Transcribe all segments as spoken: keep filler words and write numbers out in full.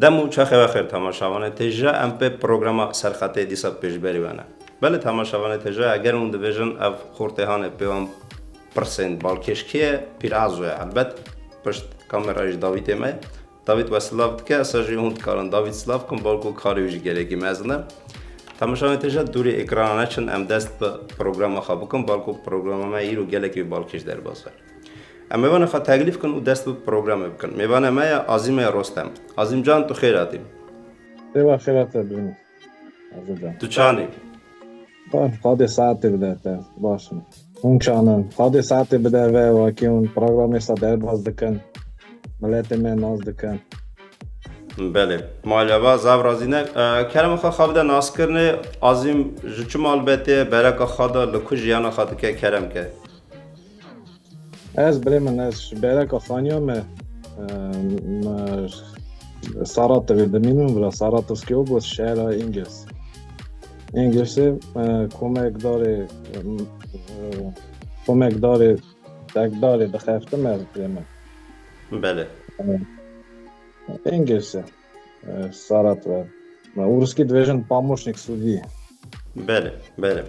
Dem û çaxê we xêr temaşevanê têja, em pê programa Serxetê dîsa pêşberî we ne. Belê temaşevanê têja, eger hûn dibêjin ev xortê hanê pê wan pirsên balkêş kê ye, Pîrazo ye. Helbet pişt kamerayê jî Dawîtê me ye. Dawît we silav dike, esa jî hûn dikarin Dawît silav bikin, balkû karê wî jî gelekî mezin e. Temaşevanê têja dûrî ekrana neçin, em dest bi programa xwe bikin, balkû programa me îro gelekî balkêş derbas be. Em mêvanê xwe teklîf kin û dest bi programê bikin. Mêvanê me ye Azîm e Rostem. Azîm can, tu xêr hatî. Seba xêr hate birin. Azîm can. Tu çanî? Baş, Xwedê saetê bide te. Baş in. Hûn çan in? Xwedê saetê bide ve, wekî hûn programê sa derbas dikin. Miletê me nas dikin. Belê. Malava zav razî ne. E, kerem xwe xwe bide naskirinê. Azîm ji çi malbetê, bereka xwe de li ku jiyana xwe dike, kerem ke? Ez birê min, ez ji Bereka Xaniya me, e, me Saratovê dimînim, vira Saratovskê Oblast, şehra Îngils. Îngilsê, e, komekdarê, e, komekdarê, tekdarê dixeftim ez birê min. Belê. E, Îngilsê. E, Saratov. Me Ûrskî dibêjin Pamoşnik Sudî. Belê, belê.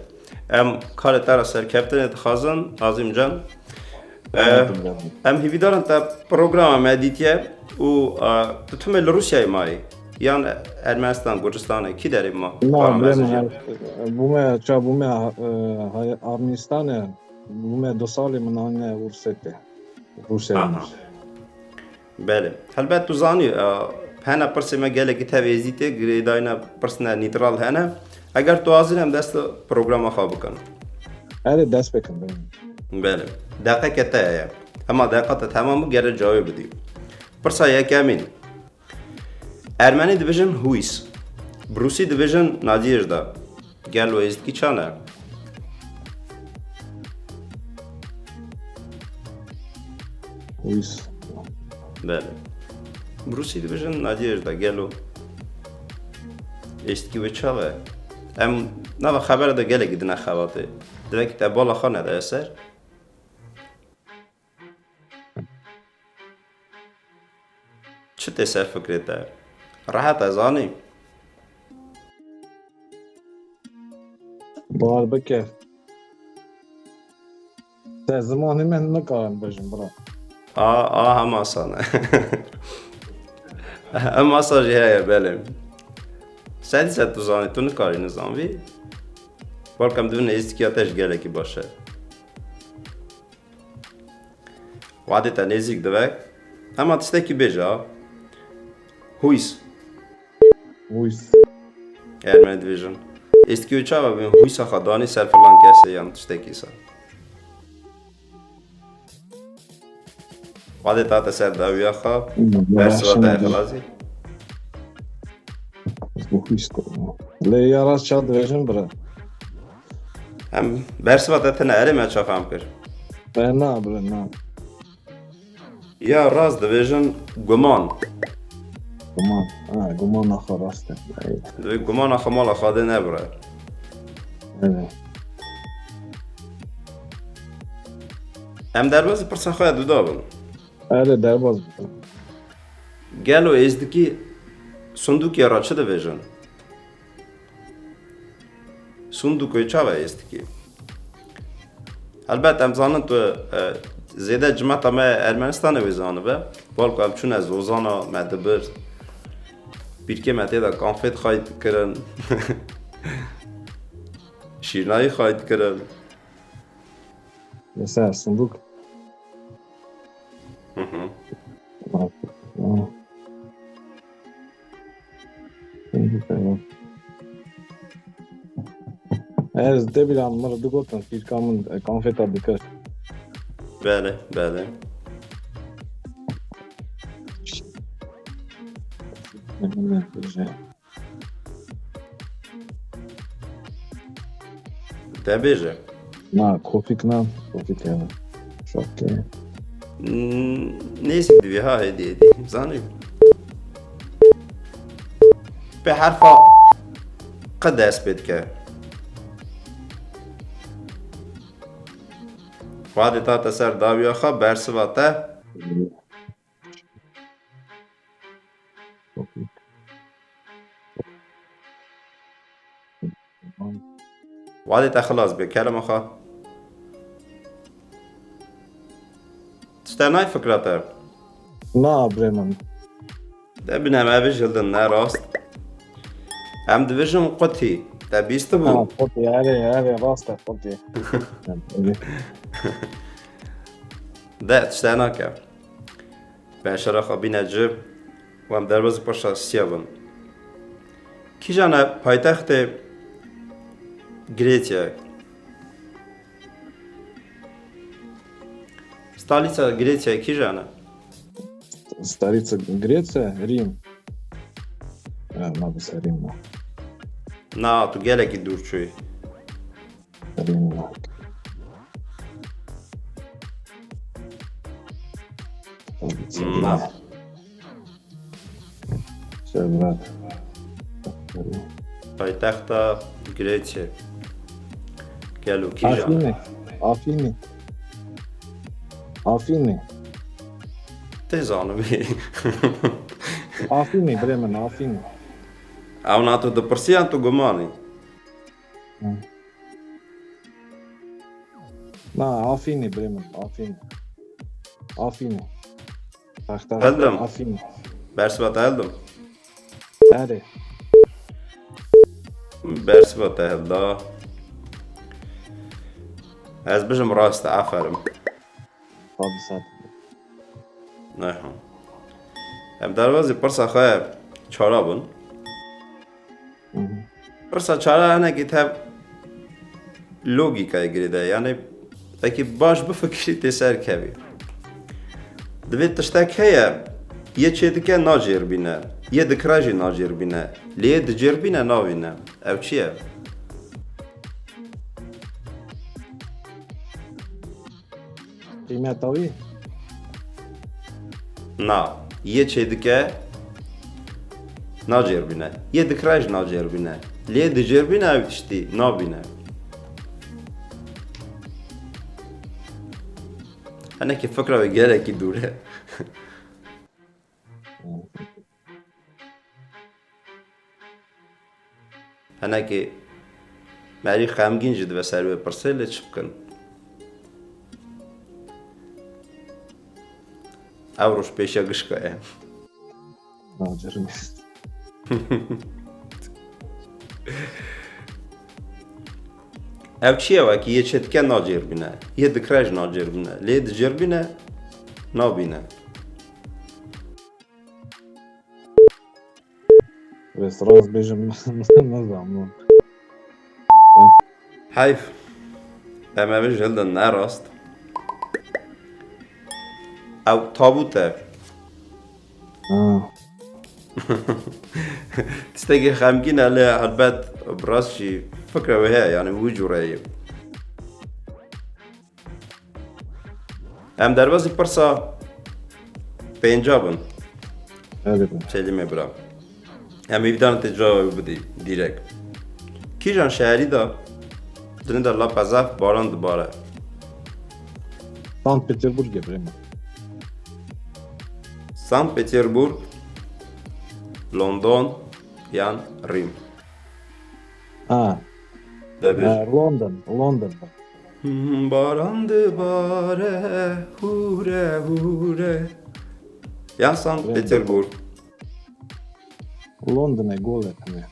Em karê te re serkeftinê dixwazin, Azîm can. E, Evet, evet. Em hîvîdarin te programa me dîtiye û, e, tu timê li Rûsyayê mayî? Yan Ermenistan, Gurcistanê, kî derê ma? Na, Para birê min, mezin e, bûme, ça bûme, e, hay-, Armînistanê, bûme du salê min anîne Ûrsê tê. Rûsyayê Aha. min. Belê. Helbet tu zanî, e, hene pirsê me gelekî tev êzî tê, girêdayîna pirsine nîtral hene. Eger tu hazir em dest programa xwe bikin. Erê, dest pê kin, bê. Belê. Deqeke te heye. Hema deqa te temam bû, gere cawê bidî. Pirsa yekemîn. Ermenî dibêjin huis. Bi rûsî dibêjin nadiyêjda. Gelo êzidkî çan e? Huis. Belê. Bi rûsî dibêjin nadiyêjda. Gelo êzidkî wê çav e? Em nava xebera de gelekî dine xebatê. Divekî te bala xwe nede ser. Çi tê ser fikrê te? Rehet e, zanî? Bar bike. Te zimanê min nikarim bêjim, bira. A, a, hem asan e. Hem asan jî heye, belê. Sedî sed tu zanî, tu nikarî nizanvî. Balkem divin êzîkiya te ji gelekî baş e. Wadê te nêzîk dibe. Hema tiştekî bêje. Huis. Huis. Eger me dibêjin. Êstkî wê çawa bîn? Huisa xwe danî ser filan kesê yan tiştekî sa. Wadê tate ser dawiya xwe. Bersiva te xilazî. Huis ko. Lê ya rast ça dibêjin bira? Em bersiva te tine erê me ça fam kir. E, na bira, na. Ya rast dibêjin guman. Guman. Ha, guman naxa rast e. Divê gumana xwe mala xwe de nebire. Evet. Em derbazî pirsa xwe ya duda bin. Evet, derbaz bin. Gelo êzdikî sundûkê re çi dibêjin? Sundûkoyê çawa êzdikî? Helbet em zanin tu, e, zêde cimeta me Ermenistanê wê zanibe. Balku em çûne zozana me dibir. Pîrkê me tê de konfet xayî dikirin. Şîrnayî xayî dikirin. Mesela sunduk. Hı hı. Ez de bîra min re digotin, pîrka min, e, konfeta dikir. Belê, belê. Te bêje. Na, kopîk na, kopîk ya. Şok ya. Hmm, neyse, divê ha, hêdî, hêdî. Zanî. Bi herfa Q dest pê dike. Wadê ta te ser dawiya xwe, bersiva te. Wadê te xilas bê, kerema xwe. Tişte nayê fikra te? Na, birê min. De bine, em ê bijildin, ne rast. Em dibijin qutî. Te bîstibû? Ha, qutî, erê, erê, rast e, qutî. De, tişte nake. Beşara xwe bîne ci û em derbazî pirsa sisiya bin. Kîjan e paytextê Grêtiyayê? Stalîça Grêtiyayê kîjan e? Stolica Grecja, Rîm. Ya, mabêse Rîm. Na, tu gelekî dûr çûyî. Rîm. Na. Şevrat. Paytexta Grêtiyê. Gelo kîjan? Afînê. Afînê. Afînê. Tê zanibî. Afînê, birê min, Afînê. Ew na tu dipirsiyan tu gumanî. Hı. Na, Afînê, birê min, Afînê. Afînê. Paytexta Hildim. Afînê. Bersiva te hildim. Erê. Bersiva te hilda. Ez bijim rast, aferin. Tabii sen. Neha. Em derbazî pirsa xwe çara bin. Hı hı. Pirsa çara hinekî tev logîkayê girêdayî. Yani, wekî baş bifikirî tê ser kevî. Divê tiştek heye, yê çêdike nacêrbîne, yê dikire jî nacêrbîne, lê yê dicêrbîne nabîne. Ew çi ye? Qîmeta wî? Na, yê çêdike nacêrbîne. Yê dikire jî nacêrbîne. Lê dicêrbîne ew tiştî nabîne. Hinekî fikra wê gelekî dûr e. Hinekî merî xemgîn jî dibe ser wê pirsê, lê çi bikin? Ew roj pêşiya gişka ye. Nacêrî. Ew çi ye wekî yê çêdike nacêrbîne, yê dikire jî nacêrbîne, lê dicêrbîne nabîne. Rêz rast bêjim, nizanim. Heyf. Em ê bijildin ne rast. Ew tabût e. Ha. Tiştekî xemgîn e lê helbet bi rast jî fikra wê heye, yani wî cûre ye. Em derbazî pirsa pênca bin. Erê bin. Çelîmê bira. Em ê vîdan tê cewabê bidî, dîrek. Kîjan şeherî de dinê de lapa zaf baran dibare? Sankt Peterburgê, birê min. Sankt Peterburg, London yan Rîm? Ha. Debir. Ha, London, London. Hmm, baran dibare, hure, hure. Yan Sankt London. Peterburg. Londonê, golek me.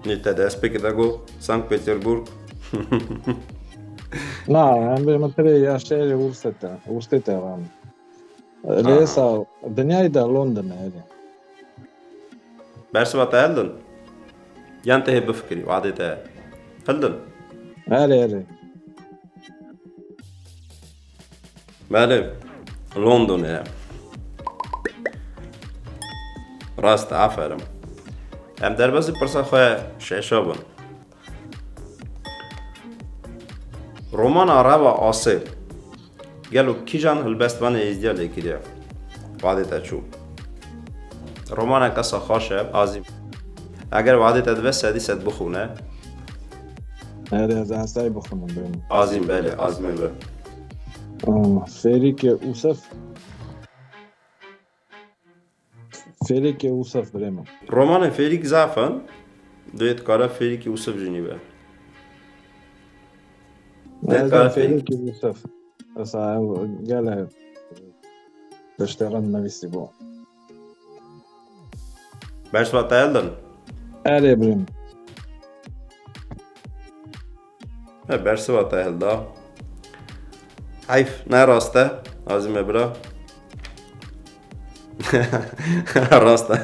Nê te destpêkê de got Sankt Peterburg. Na, em bê min tirê ya şehrê Ursete, Ursete ran. Lê Aha. Êsa dinyayê de London e, erê. Bersiva te hildin? Yan te hê bifikirî, wadê te hildin? Erê, erê. Belê, London e. Rast, aferin. Em derbasî pirsa xwe şeşa bin. Romana Reva Asê. Gelo kîjan helbestvanê Êzdiya lê kiriye? Vadê te çû. Romaneke saxaş e, Azîm. Eger vadê te dibe sedî sed bixwîne. Erê, ez esayî bixwînim, bênim. Azîm, belê, Azîmê be. Aa, Fêrîkê Ûsef. Fêrîkê Ûsef, birê min. Romanên Fêrîk zaf in. Dê dikare fêrîkî Ûsif jî nîbe. Dê Ez dikare de fêrîkî. Fêrîkî Ûsif. Mesela ew gele tiştê rind nivîsî bû. Bersiva te hildin. Erê birim. He, bersiva te hilda. Heyf, ne rast e. Azî me bira. Rast e.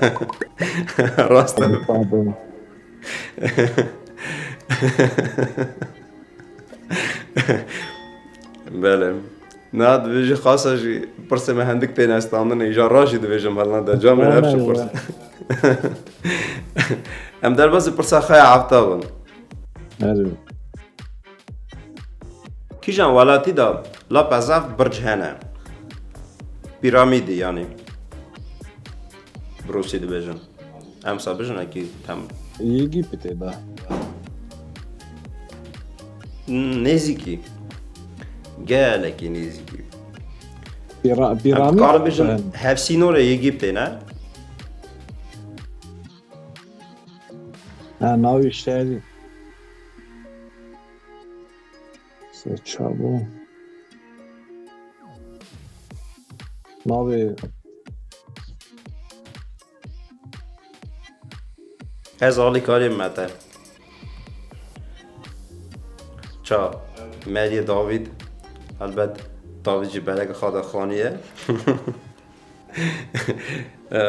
Rast e. Pardon. Belê. Na dibêjî xasa jî pirsê me hindik têne standinê, îja ra jî dibêjim hela de. Camê her Belê, çi pirs. belê. Em derbasî pirsa xwe ya hefta bin. Erê. Kîjan welatî de La Pezaf birc hene? Pîramîdî yanî. Bi rûsî dibêjin. Em sa bijin ekî tem. Yegîptê de. Nêzîkî. Gelekî nêzîkî. Pîra, Em pîramîd dikarin bijin ben. Hevsînorê Yegîptê ne? Ha, navê şerî. Se çabû. Navê Ez alîkarî me te. Ça, Meriyê Dawîd, helbet Dawîd jî belek xwe de xaniye. E,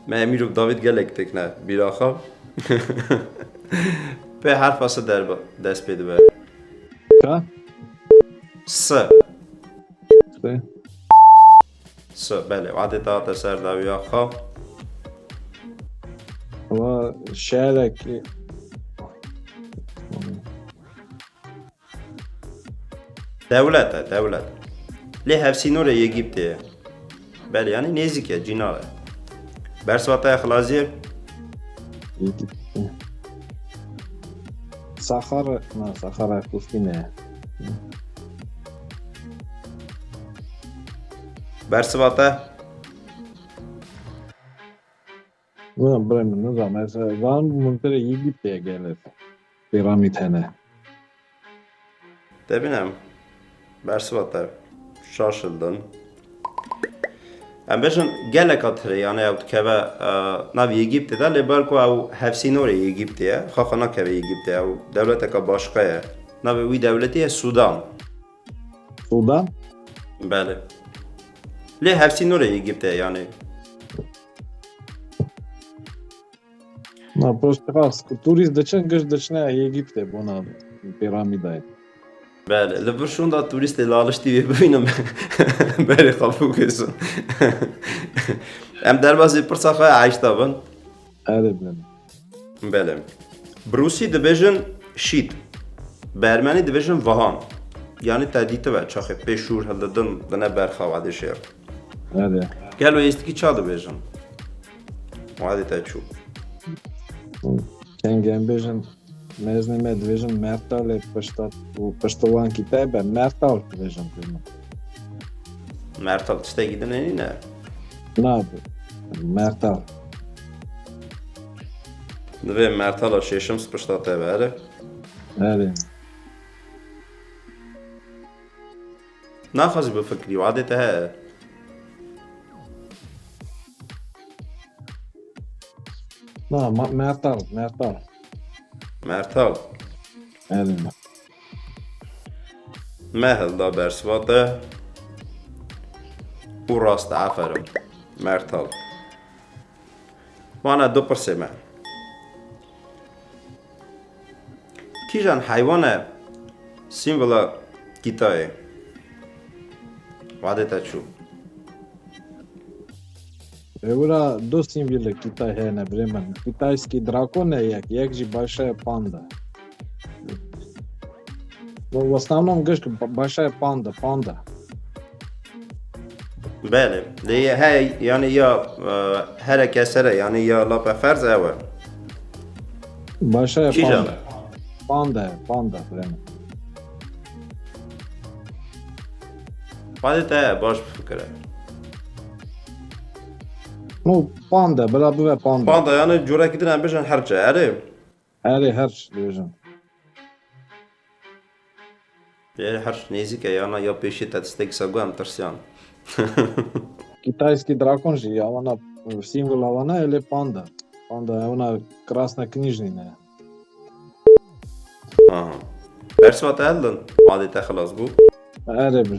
me Emîr û Dawîd gelek têkine bîra xwe. Pê herfa si derbe, dest pê dibe. ka? Si. Se. Si, belê. Wadê te hate ser dawiya xwe. Ama şerekî Dewlet e, dewlet. Lê hevsînorê Yegîptê ye. Belê, yanî nêzîk e, cînar e. Bersiva te ya xilaziyê? Saxar, na, Saxara Kûfî ne. Bersiva te? Na, birê min, nizam. Ez zan Muntirê Yegîptê gelek pîramîd hene. Debînim. Bersiva te. Şaş hildin. Em bêjin geleka tirê, yanî ew dikeve, e, navê Yegîptê de, lê belku ew hevsînorê Yegîptê ye. Xaxa nakeve Yegîptê, ew dewleteka başqa ye. Navê wî dewletê ye Sudan. Sudan? Belê. Lê hevsînorê Yegîptê ye, yanî. Na, poştras, turîst diçin, giş diçine Yegîptê bona pîramîdayê. Belê, li vir şûnda turîstê laliştî wê bibînin berê xwe bûkesin. Em derbasî pirsa xwe ya heşta bin. Erê bin. Belê. Bi rûsî dibêjin şît. Bi ermenî dibêjin vahan. Yanî te dîtibe çaxê pê şûr hildidin dine ber xwe wadê şêr. Erê. Gelo êstikî ça dibêjin? Wadê te çû. Kengên bêjin, mezinê me dibêjin mertalê pişta û piştiwankî te be, mertal dibêjin pê min. Mertal tiştekî din nîne? Na, mertal. Divê mertala şêşim pişta te be, erê? Erê. Naxwazî bifikirî, wadê te heye. Na, ma-, mertal, mertal. Mertal. Erê. Me hilda bersiva te. Û rast e, aferin. Mertal. Wana du pirsê me. Kîjan heywan e sîmvola Kîtayê? Wadê te çû. Ewra du sîmvîlê Kîtay hene birê min. Kîtayskî drakon e yek, yek jî başa panda. Bu wastamam gişk ba-, başa panda, panda. Belê. Lê ye hey, yanî ya, e, here kesere, yanî ya lape ferz ew e. Başa Kîjan? Panda. Panda, panda birê min. Wadê te baş bifikire. No panda, bila bibe panda. Panda, yanî curekî din em bêjin herçe. Erê. Erê, her dibêjin. Ê, her nêzîk e, yana ya pêşî te tiştek sa got, em tirsiyan. Kitayskî drakon jî ya wana, e, sîmbol a wana elê panda. Panda, e, wana krasna knîj nîne. Aha. Bersiva te hildin, madê te xilas bû. Erê bir.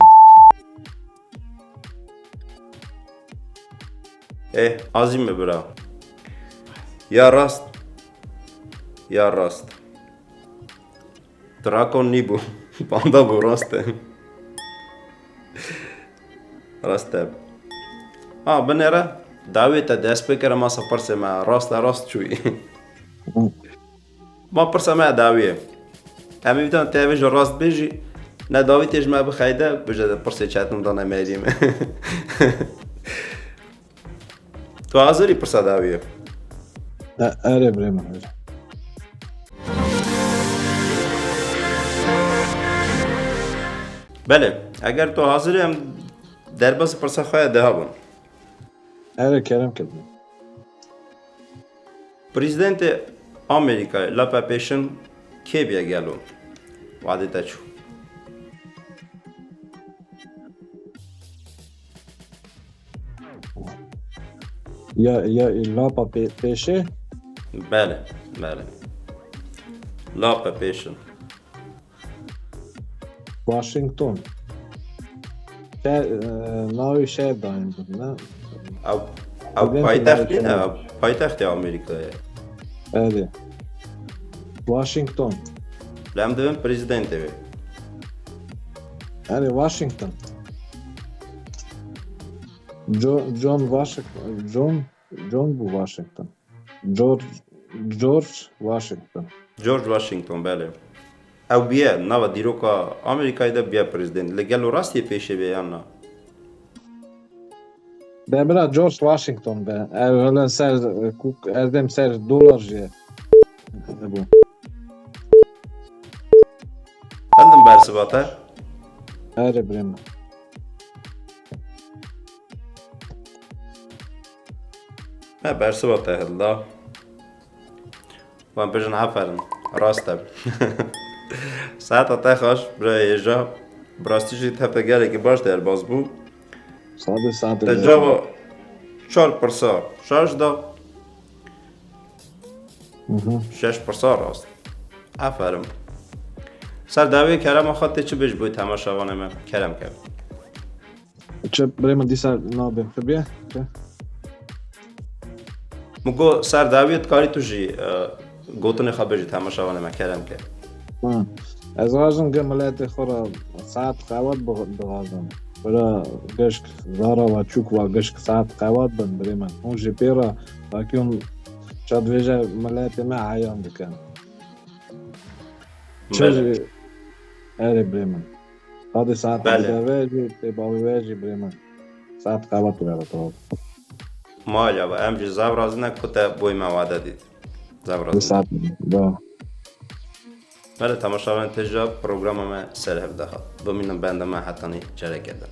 Ê, azî me bira. Ya rast. Ya rast. Drakon nîbû. Panda bû, rast e. Rast e. Ha, binêre dawiyê te dest pê kire, masa pirsê me rast e, rast çûyî. Ma pirsa me dawiyê. Em ê vîdan te vê ji rast bêjî. Ne dawî tê ji me bixeyde, bije de pirsê çetin dane merî me. Tu hazirî pirsa dawiyê? E, erê birê min, erê. Belê, eger tu hazirî, em derbasî pirsa xwe ya deha bûn. Erê, kerem kir. Prezidentê Amerîkayê, Lapa Pêşin, kê bûye gelo? Wadê te çû. Ya, ya, Lapa Pê-, Pêşê? Belê, belê. Lapa Pêşin. Washington. Şe-, e, navê şehir dayîn bû, ne? Ew, ew paytext nîne, ew paytextê Amerîkayê. Erê. Washington. Lê em dibin prezidentê wê. Erê, Washington. Jo-, John Washington. John, John bû Washington. George, George Washington. George Washington, belê. Ew bûye, nava dîroka Amerîkayê de bûye prezident. Lê gelo rastî pêşê bê yan na? De bira George Washington be. Ev helen ser, e, kuk, erdem ser dolar jî. Bû. Hildim bersiva te. Erê birê min. Me bersiva te hilda. Wan bijin aferin. Rast e. Saeta te xweş, birayê hêja. Bi rastî jî te gelekî baş derbas bû. Sade sade. Te cava çar pirsa şaş da. Mhm. Şeş pirsa rast. Aferin. Ser dawiyê kerema xwe tê çi bêj bo temaşevanê me. Kerem ke. Çi birê min dîsa nabê. Çi bê? Çi? Min got ser dawiyê dikarî tu jî, e, gotinê xwe bêjî temaşevanê me, kerem ke. Ha. Ez dixwazim ge miletê xwe re saet qewet bi-, dixwazim. Bira gişk zara ve çûk ve gişk saet qewet bin birê min. Hûn jî pê re wekî hûn çadvêje miletê me eyan dikin. Çi Belê. jî erê birê min. Hadi saet Belê. bide ve jî tê bavê ve jî birê min. Saet qewet were tamam. Malya ve em jî zav razî ne ku te boy me wade dît. Zav Bi razî. saet da. Belê, temaşevanê têja programa me ser hev de hat. Bimînin benda me hetanî careke din.